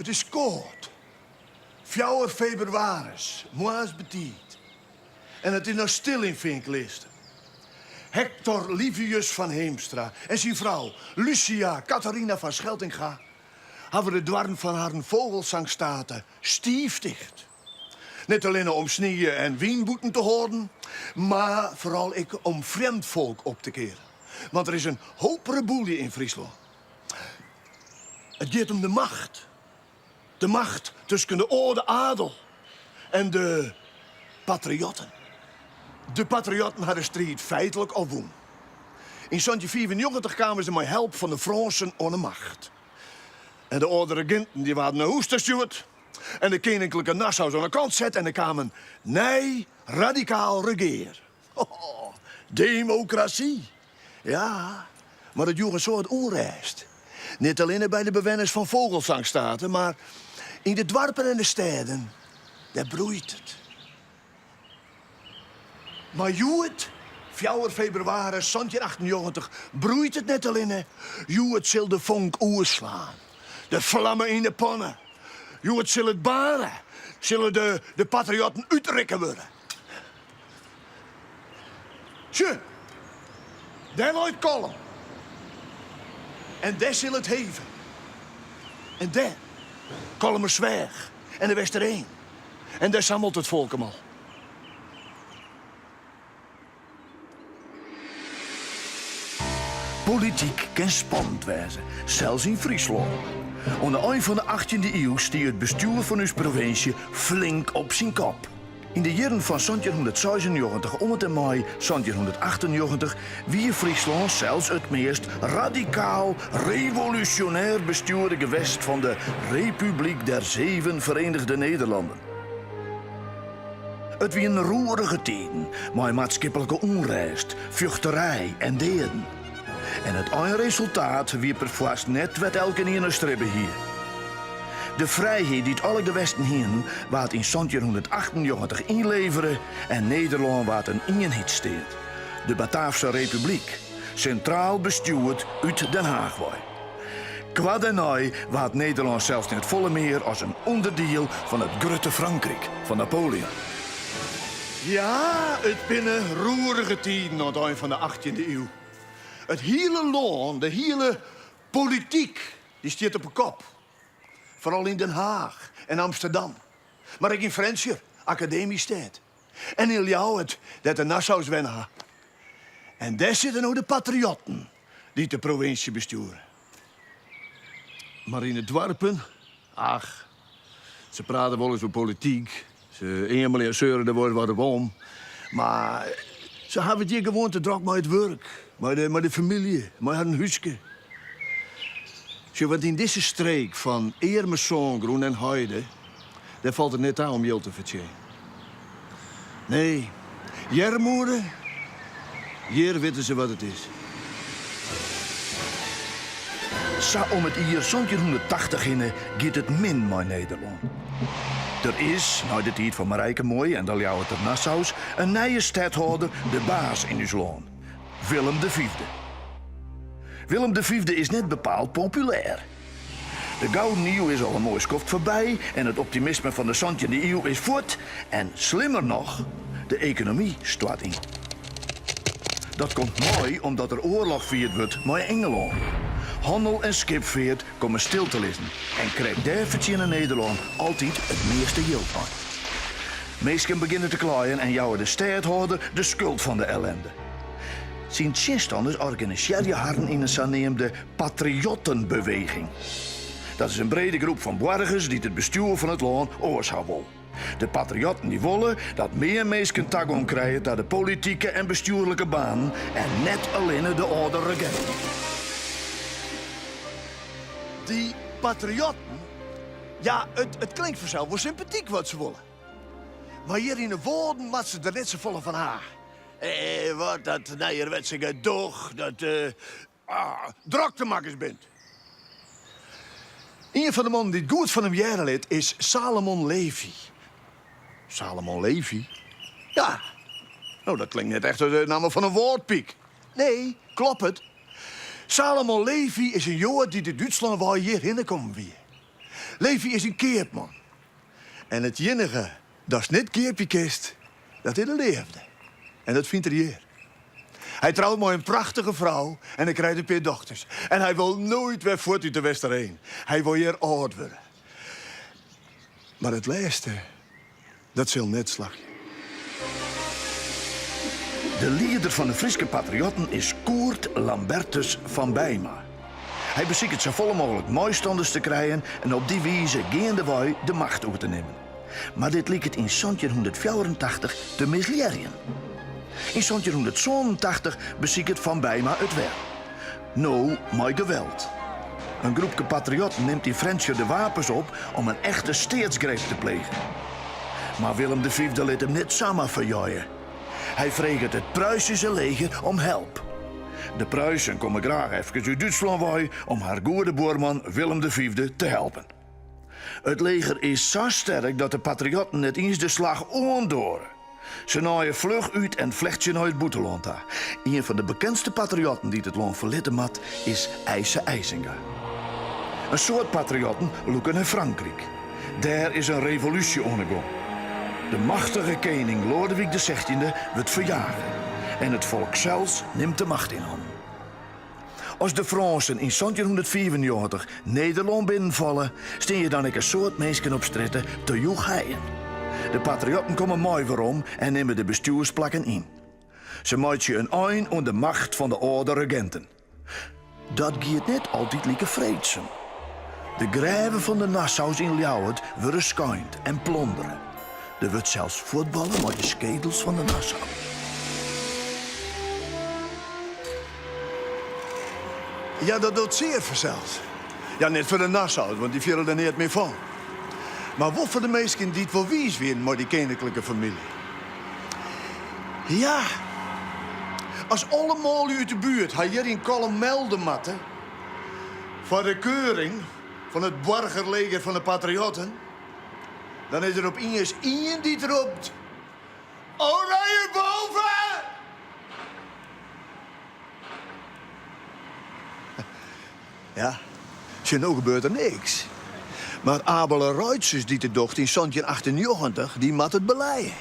It is kâld. Fjouwer febrewaris, moarns betiid. En it is noch stil yn Feankleaster. Hector Livius van Heemstra en syn frou Lucia Catharina van Scheltinga hawwe de doarren fan harren Fogelsanghstate stiif ticht. Net allinne om snie en wyn bûten te hâlden, mar foaral ek om frjemd folk op te kearen. Want der is in hoop reboelje yn Fryslân. It giet om de macht. De macht tusken de âlde adel en de patriotten. De patriotten ha de striid feitlik al wûn. Yn 1795 kamen se mei help fan de Frânsen oan de macht. En de âlde reginten dy waarden nei hûs ta stjoerd en de keninklike Nassaus oan de kant set en der kaam in nij radikaal regear. Ho, demokrasy! Ja, mar it joech in soad ûnrêst. Net allinne by de bewenners fan Fogelsanghstate, mar yn de doarpen en de stêden, dêr broeit it. Mar hjoed, fjouwer febrewaris 1798, broeit it net allinne, hjoed sil de fonk oerslaan. De flamme yn de panne. Hjoed sil it barre, sille de de patriotten útrikke wurde. Sjoch, dêr leit Kollum. En dêr sil it heve. En dêr, Kollumersweach en de Westereen. En dêr sammelt it folk him al. Polityk kin spannend wêze, sels yn Fryslân. Oan de ein fan de achttjinde iuw stie it bestjoer fan ús provinsje flink op syn kop. Yn de jierren fan 1796 oant en mei 1798 wie Fryslân sels it meast radikaal revolúsjonêr bestjoerde gewest fan de Republiek der Zeven Verenigde Nederlanden. It wienen roerige tiden mei maatskiplike ûnrêst, fjochterij en deaden. En it einresultaat wie perfoarst net wêr't elkenien nei stribbe hie. De frijheid dy't alle gewesten hienen, waard yn 1798 ynlevere en Nederlân waard in ienheidssteat, de Bataafse Republyk, sintraal bestjoerd út Den Haach wei. Koart dêrnei waard Nederlân sels net folle mear as in ûnderdiel fan it Grutte Frankryk fan Napoleon. Ja, it binne roerige tiden oan it ein fan de achttjinde iuw. It hiele lân, de hiele polityk, dy stiet op 'e kop. Foaral yn Den Haach en Amsterdam, mar ek yn Frjentsjer, akademystêd, en yn Ljouwert, dêr't de Nassaus wenne ha. En dêr sitte no de patriotten dy't de provinsje bestjoere. Mar yn de doarpen, ach, se prate wolris oer polityk, se eamelje en seure der wolris wat op om, mar se hawwe it hjir gewoan te drok mei it wurk, mei de, mei de famylje, mei harren húske. Sjoch, want yn dizze streek fan earme sângrûn en heide, dêr falt it net ta om jild te fertsjinjen. Nee, earmoede, hjir witte se wat it is. Sa om it jier 1780 hinne giet it min mei Nederlân. Der is, nei de tiid fan Marijke Muoi en de Ljouwerter Nassaus, in nije stedhâlder de baas yn ús lân, Willem de Fyfde. Willem de Fyfde is net bepaald populêr. De Gouden Iuw is al in moai skoft foarby en it optimisme fan de santjinde iuw is fuort en slimmer noch, de ekonomy stoart yn. Dat komt mei omdat der oarloch fierd wurdt mei Ingelân. Hannel en skipfeart komme stil te lizzen en krekt dêr fertsjinne Nederlân altyd it measte jild mei. Minsken begjinne te kleien en jouwe de stêdhâlder de skuld fan de ellende. Syn tsjinstanners organisearje harren yn in saneamde patriottenbeweging. Dat is in brede groep fan boargers dy't it bestjoer fan it lân oars ha wol. De patriotten dy wolle dat mear minsken tagong krije ta de politike en bestjoerlike banen en net allinne de âlde reginten. Dy patriotten, ja, it klinkt fansels wol sympatyk wat se wolle. Mar hjir yn 'e Wâlden moatte se der net safolle fan ha. Eh, wat dat nijerwetse gedoch, dat droktemakkers bint. Ien fan de mannen dy't goed fan him hearre lit is Salomon Levy. Salomon Levy? Ja, no dat klinkt net echt as de namme fan in wâldpyk. Nee, kloppet. Salomon Levy is in Joad dy't út Dútslân wei hjirhinne kommen wie. Levi is in keapman. En it iennige datst net keapje kinst, dat is de leafde. En dat fynt er hjir. Hy trout mei in prachtige frou en hy krijt in pear dochters. En hy wol noait wer fuort út De Westereen. Hy wol hjir âld wurde. Mar it lêste, dat sil net slagje. De lieder fan de Fryske Patriotten is Koert Lambertus van Beyma. Hy besiket safolle mooglik meistanners te krijen en op dy wize geandewei de macht oer te nimmen. Mar dit liket yn 1784 te mislearjen. Yn 1787 besiket Van Beyma it wer. No mei geweld. In groepke patriotten nimt yn Frjentsjer de wapens op om in echte steatsgreep te plegen. Mar Willem de Fyfde lit him net samar ferjeie. Hy freget it Pruisische leger om help. De Pruisen komme graach efkes út Dútslân wei om har goede buorman Willem de Fyfde te helpen. It leger is sa sterk dat de patriotten net iens de slach oandoare. Se naaie fluch út en flechtsje nei it bûtenlân ta. Ien fan de bekendste patriotten dy't it lân ferlitte moat is Eise Eisinga. In soad patriotten lûke nei Frankryk. Dêr is in revolúsje oan 'e gong. De machtige kening Loadewyk de Sechtjinde wurdt ferjage en it folk sels nimt de macht yn hannen. As de Frânsen yn 1795 Nederlân binnenfalle, stean hjir dan ek in soad minsken op strjitte te jûchheien. De patriotten komme mei werom en nimme de bestjoersplakken yn. Se meitsje in ein oan de macht fan de âlde reginten. Dat giet net altyd like freedsum. De grêven fan de Nassaus yn Ljouwert wurde skeind en plondere. Der wurdt sels fuotballe mei de skedels fan de Nassaus. Ja, dat docht sear fansels. Ja, net foar de Nassaus, want dy fiele der neat mear fan. Mar wol foar de minsken dy't wol wiis wienen mei dy keninklike famylje. Ja, as alle manlju út de buert har hjir yn Kollum melde moatte foar de keuring fan it boargerleger fan de Patriotten, dan is der opiens ien dy't ropt, Oranje boven! Ja, sjoch no gebeurt der niks. Mar Abele Reutses dy't it docht yn 1798, dy moat it belije.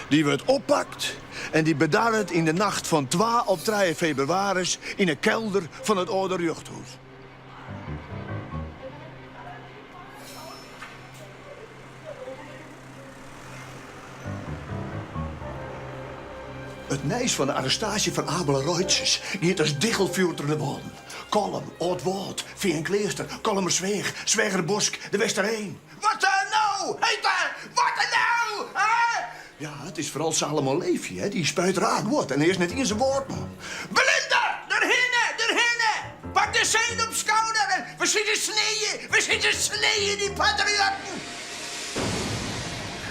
Dy wurdt oppakt en dy bedarret yn de nacht fan twa op trije febrewaris yn 'e kelder fan it âlde rjochthûs. It nijs fan de arrestaasje fan Abele Reutses giet as diggelfjoer troch de Wâlden. Kollum, Aldwâld, Feankleaster, Kollumersweach, Sweagerbosk, De Westereen. Wat der no? Heita! Wat der no? Hè? Ja, it is foaral Salomon Levy, hè, dy spuit raak guod en hy is net iens in Wâldman. Belinda! Derhinne! Derhinne! Pak de sein op skouder en we sitte sneeën! We sitte sneeën, dy patriotten!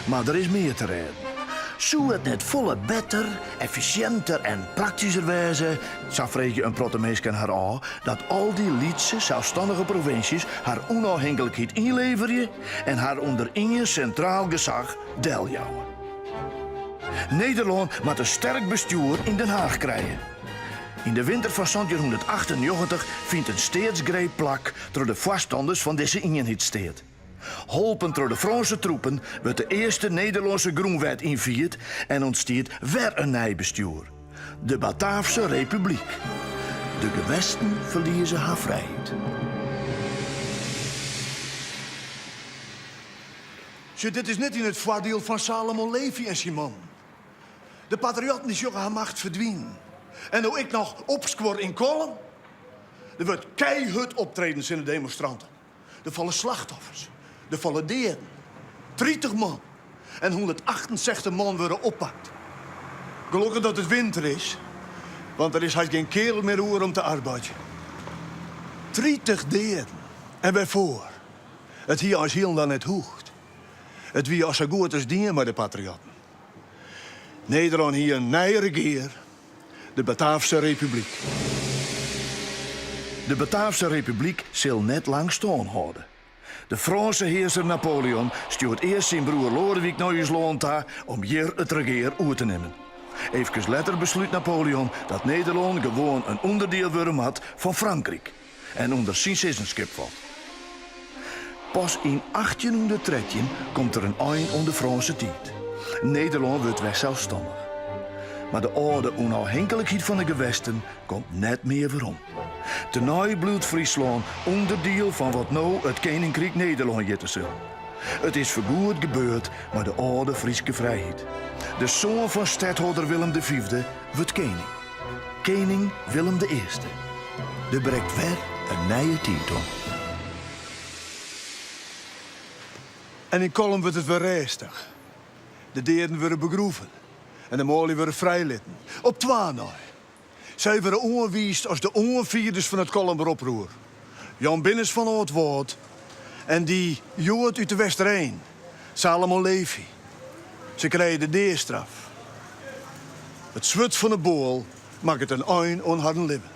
Mar der is mear te rêden. Soe it net folle better, effisjinter en praktysker wêze, sa freegje in protte minsken har ôf, dat al dy lytse, selsstannige provinsjes har ûnôfhinklikheid ynleverje en har ûnder ien sintraal gesach deljouwe? Nederlân moat in sterk bestjoer yn Den Haach krije. Yn de winter fan 1798 fynt in steatsgreep plak troch de foarstanners fan dizze ienheidssteat. Holpen troch de Frânske troepen wurdt de earste Nederlânske grûnwet ynfierd en ûntstiet wer in nij bestjoer, de Bataafse Republyk. De gewesten ferlieze har frijheid. Sjoch, dit is net yn it foardiel fan Salomon Levy en syn mannen. De patriotten dy sjogge har macht ferdwinen. En no ek noch opskuor yn Kollum. Der wurdt keihurd optreden tsjin de demonstranten. Der falle slachtoffers, der falle deaden. 30 man en 168 man wurde oppakt. Gelokkich dat it winter is, want der is hast gjin keardel mear oer om te arbeidzjen. 30 deaden. En wêrfoar? It hie eins hielendal net hoegd. It wie al sa goed as dien mei de patriotten. Nederlân hie in nij regear, de Bataafse Republyk. De Bataafse Republyk sil net lang stân hâlde. De Frânse hearser Napoleon stjoert earst syn broer Loadewyk nei ús lân ta om hjir it regear oer te nimmen. Eefkes letter beslút Napoleon dat Nederlân gewoan in ûnderdiel wurde moat fan Frankryk en ûnder syn sizzenskip falt. Pas yn 1813 komt der in ein oan de Frânse tiid. Nederlân wurdt wer selsstannich. Mar de âlde ûnôfhinklikheid fan de gewesten komt net mear werom. Tenei bliuwt Fryslân ûnderdiel fan wat no it Keninkryk Nederlân hjitte sil. It is fergoed gebeurd mei de âlde Fryske frijheid. De soan fan stedhâlder Willem de Fyfde wurdt kening. Kening Willem de Earste. Der brekt wer in nije tiid oan. En yn Kollum wurdt it wer rêstich. De deaden wurde begroeven en de manlju wurde frijlitten. Op twa nei. Sy wurde oanwiisd as de oanfierders fan it Kollumer Oproer. Jan Binnes fan Aldwâld en dy Joad út De Westereen, Salomo Levi. Se krije de deastraf. It swurd fan 'e boal makket in ein oan harren libben.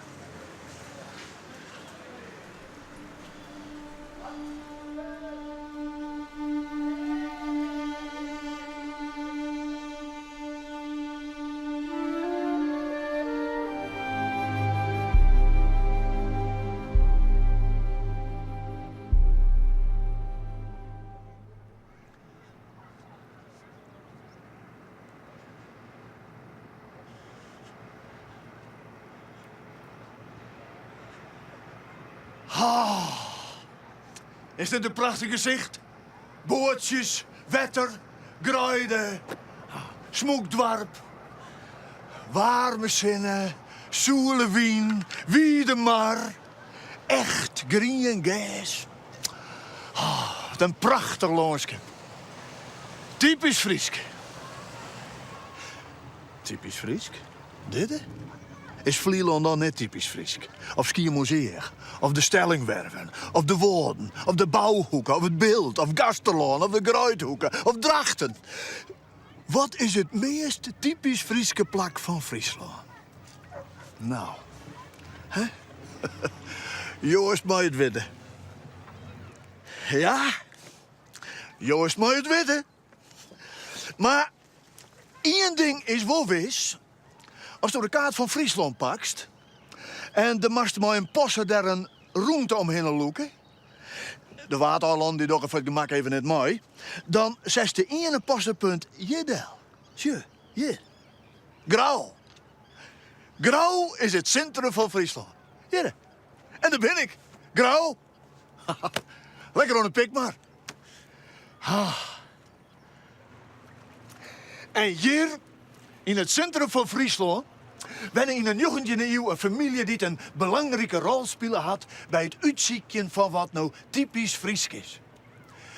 Is dit in prachtich gesicht? Boatsjes, wetter, greide, smûk doarp, waarme sinne, soele wyn, wide mar, echt grien gers. Wat in prachtich lânskip. Typysk Frysk. Typysk Frysk? Dit? Is Flylân dan net typysk Frysk? Of Skiermûntseach? Of de Stellingwerven? Of de Wâlden? Of de Bouhoeke? Of it Bilt? Of Gaasterlân? Of de Greidhoeke? Of Drachten? Wat is it meast typysk Fryske plak fan Fryslân? No, hè? Joast mei it witte. Ja, Joast mei it witte. Mar ien ding is wol wis, asto de kaart fan Fryslân pakst en do moatst mei in passe der in rûnte omhinne lûke, de Waadeilannen dy dogge foar it gemak even net mei, dan setst de iene passepunt hjir del. Sjoch, hjir. Grou. Grou is it sintrum fan Fryslân. Hjirre. En dêr bin ik. Grou. Lekker oan de Pikmar. En hjir, yn it sintrum fan Fryslân, wenne yn de njoggentjinde iuw in famylje dy't in belangrike rol spile hat by it útsykjen fan wat no typysk Frysk is.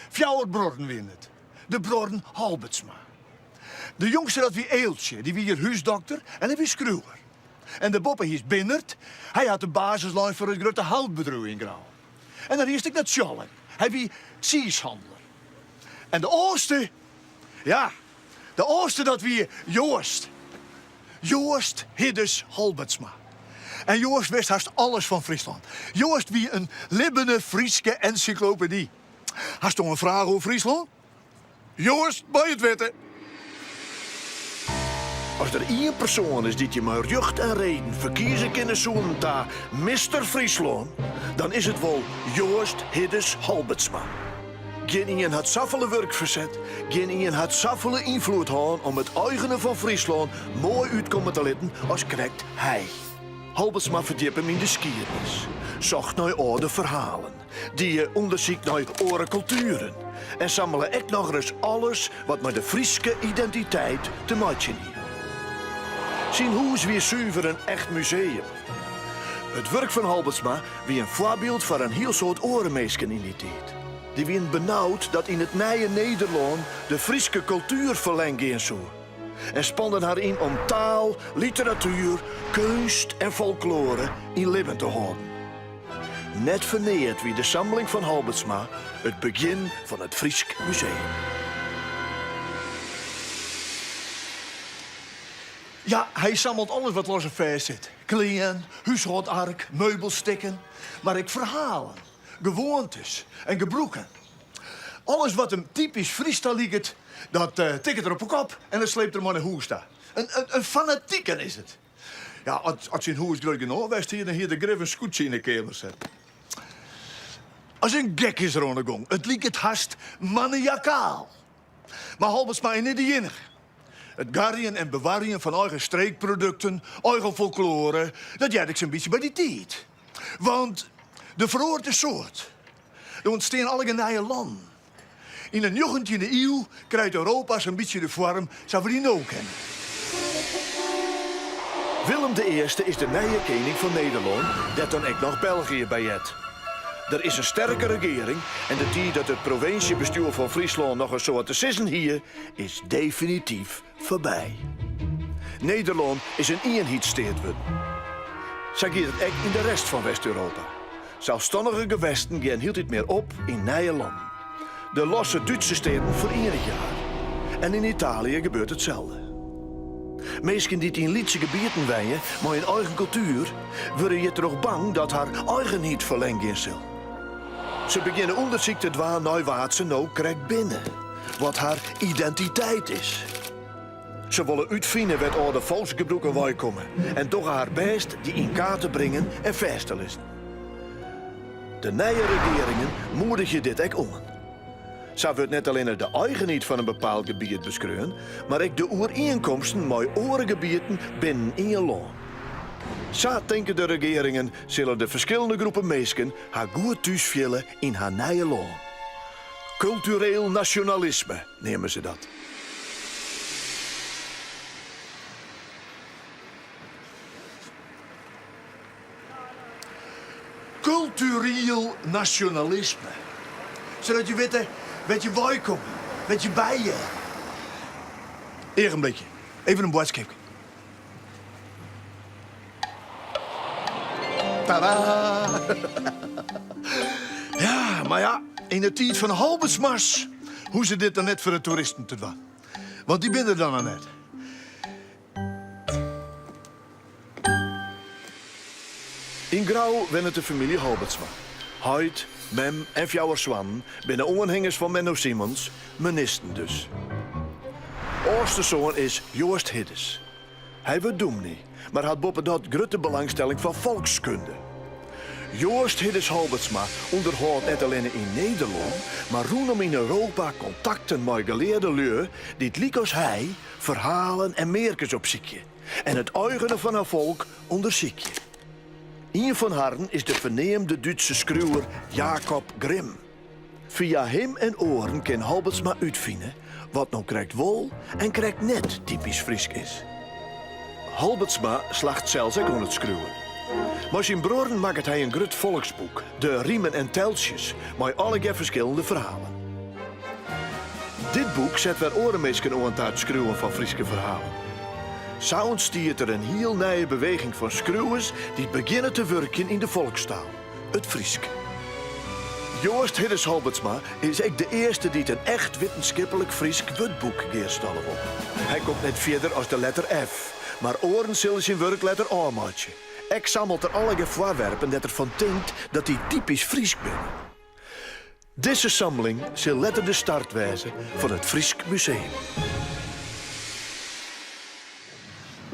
Fjouwer bruorren wienen it, de bruorren Halbertsma. De jongste dat wie Eeltsje, dy wie hjir húsdokter en hy wie skriuwer. En dêrboppe hiest Binnert, hy hat de basis lein foar it grutte houtbedriuw yn Grou. En dan hiest ek noch Tsjalling, hy wie tsiishandler. En de âldste, ja, de âldste dat wie Joast. Joast Hiddes Halbertsma. En Joast wist hast alles fan Fryslân. Joast wie in libbene Fryske ensyklopedy. Hasto in fraach oer Fryslân? Joast mei it witte. As der ien persoan is dy't je mei rjocht en reden ferkieze kinne soenen ta Mister Fryslân, dan is it wol Joast Hiddes Halbertsma. Gjinien hat safolle wurk ferset, gjinien hat safolle ynfloed hân om it eigene fan Fryslân moai útkomme te litten as krekt hy. Halbertsma ferdjippe him yn de skiednis, socht nei âlde ferhalen, die ûndersyk nei oare kultueren en sammele ek nochris alles wat mei de Fryske identiteit te meitsjen hie. Syn hûs wie suver in echt museum. It wurk fan Halbertsma wie in foarbyld foar in hiel soad oare minsken yn dy tiid. Dy wienen benaud dat yn it nije Nederlân de Fryske kultuer ferlern gean soe en spanden har yn om taal, literatuer, keunst en folkloare yn libben te hâlden. Net foar neat wie de samling fan Halbertsma it begjin fan it Frysk Museum. Ja, hy sammelt alles wat los en fêst sit. Klean, húshâldark, meubelstikken, mar ek ferhalen, gewoantes en gebrûken. Alles wat him typysk Frysk ta liket, dat tikket er op 'e kop en dat sleept er mei nei hûs ta. In fanatiken is it. Ja, as syn hûs grut genôch west hie, dan hie er grif in skûtsje yn 'e keamer setten. As in gek is er oan 'e gong. It liket hast maniakaal. Mar Halbertsma is net de iennige. It garjen en bewarjen fan eigen streekprodukten, eigen folkloare, dat heart ek sa'n bytsje by dy tiid. Want der feroaret in soad. Der ûntstean allegear nije lannen. Yn de njoggentjinde iuw krijt Europa sa'n bytsje de foarm sa't we dy no kenne. Willem de Earste is de nije kening fan Nederlân, dêr't dan ek noch België by heart. Der is in sterke regearing en de tiid dat it provinsjebestjoer fan Fryslân noch in soad te sizzen hie, is definityf foarby. Nederlân is in ienheidssteat wurden. Sa giet it ek yn de rest fan West-Europa. Selsstannige gewesten gean hieltyd mear op yn nije lannen. De losse Dútse steaten ferienigje har. En yn Italië gebeurt itselde. Minsken dy't yn lytse gebieten wenje mei in eigen kultuer, wurde hjirtroch bang dat har eigenheid ferlern gean sil. Se begjinne ûndersyk te dwaan nei wa't se no krekt binne, wat har identiteit is. Se wolle útfine wêr't âlde folksgebrûken weikomme en dogge har bêst dy yn kaart te bringen en fêst te lizzen. De nije regearingen moedigje dit ek oan. Sa wurdt net allinne de eigenheid fan in bepaald gebiet beskreaun, mar ek de oerienkomsten mei oare gebieten binnen ien lân. Sa tinke de regearingen sille de ferskillende groepen minsken har goed thús fiele yn har nije lân. Kultureel nasjonalisme neame se dat. Kultureel nasjonalisme. Sadat je witte wêr't je weikomme, wêr't je by hearre. Eagenblikje, even in boadskipke. Tada! Ja, mar ja, yn de tiid fan Halbertsma's hoege se dit dan net foar de toeristen te dwaan. Want dy binne der dan noch net. Yn Grou wennet de famylje Halbertsma. Heit, mem en fjouwer soannen binne oanhingers fan Menno Simons, menisten dus. Âldste soan is Joast Hiddes. Hy wurdt dûmny, mar hat boppedat grutte belangstelling foar folkskunde. Joast Hiddes Halbertsma ûnderhâldt net allinne yn Nederlân, mar rûnom yn Europa kontakten mei gelearde lju dy't lykas hy ferhalen en mearkes opsykje en it eigene fan har folk ûndersykje. Ien fan harren is de ferneamde Dútse skriuwer Jacob Grimm. Fia him en oaren kin Halbertsma útfine wat no krekt wol en krekt net typysk Frysk is. Halbertsma slacht sels ek oan it skriuwen. Mei syn bruorren makket hy in grut folksboek, De Rimen en Teltsjes, mei allegear ferskillende ferhalen. Dit boek set wer oare minsken oan ta it skriuwen fan Fryske ferhalen. Sa ûntstiet der in hiel nije beweging fan skriuwers dy't begjinne te wurkjen yn de folkstaal, it Frysk. Joast Hiddes Halbertsma is ek de earste dy't in echt wittenskiplik Frysk wurdboek gearstalle wol. Hy komt net fierder as de letter F, mar oaren sille syn wurk letter ôfmeitsje. Ek sammelt er allegear foarwerpen dêr't er fan tinkt dat dy typysk Frysk binne. Dizze samling sil letter de start wêze fan it Frysk Museum.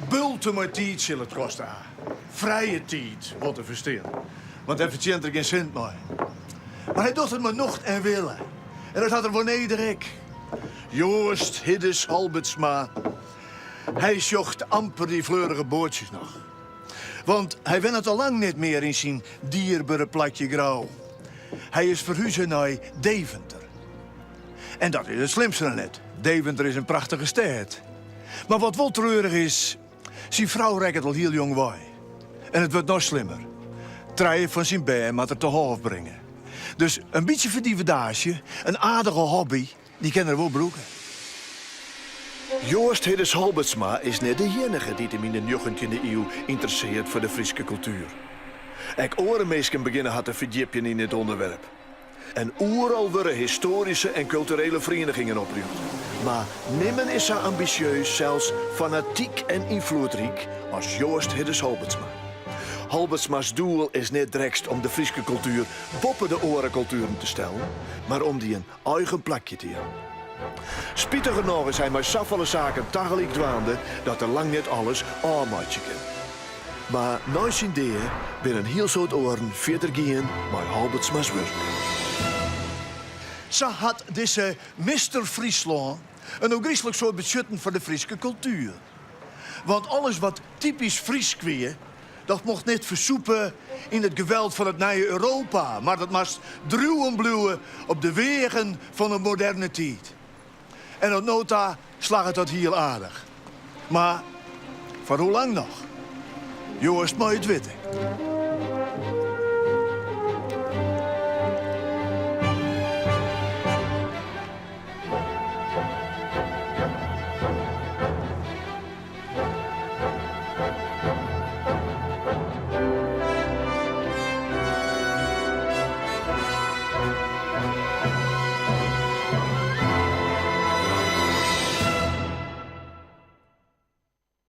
Bulte mei tiid sil it koste ha. Frije tiid, wol te ferstean. Want dêr fertsjint er gjin sint mei. Mar hy docht it mei nocht en wille. En dat hat er wol nedich ek. Joast Hiddes Halbertsma, hy sjocht amper dy fleurige boatsjes noch. Want hy wennet al lang net mear yn syn dierbere plakje Grou. Hy is ferhuze nei Deventer. En dat is it slimste noch net. Deventer is in prachtige stêd. Mar wat wol treurich is, syn frou rekket al hiel jong wei. En it wurdt noch slimmer. Trije fan syn bern moat er te hôf bringe. Dus in bytsje ferdivedaasje, in aardige hobby, dy kin er wol brûke. Joast Hiddes Halbertsma is net de iennige dy't him yn de njoggentjinde iuw ynteressearret foar de Fryske kultuer. Ek oare minsken begjinne har te ferdjipjen yn dit ûnderwerp. En oeral wurde histoaryske en kulturele ferienigingen oprjochte. Mar nimmen is sa ambisjeus, sels fanatyk en ynfloedryk as Joast Hiddes Halbertsma. Halbertsma's doel is net drekst om de Fryske kultuer boppe de oare kultueren te stellen, mar om dy in eigen plakje te jaan. Spitigernôch is hy mei safolle saken tagelyk dwaande dat er lang net alles ôfmeitsje kin. Mar nei syn dea binne in hiel soad oaren fierder gien mei Halbertsma's wurk. Sa hat dizze Mister Fryslân in ôfgryslik soad betsjutten foar de Fryske kultuer. Want alles wat typysk Frysk wie, dat mocht net fersûpe yn it geweld fan it nije Europa, mar dat moast driuwen bliuwe op de weagen fan de moderne tiid. En oant no ta slagget dat hiel aardich. Mar foar hoe lang noch? Joast mei it witte.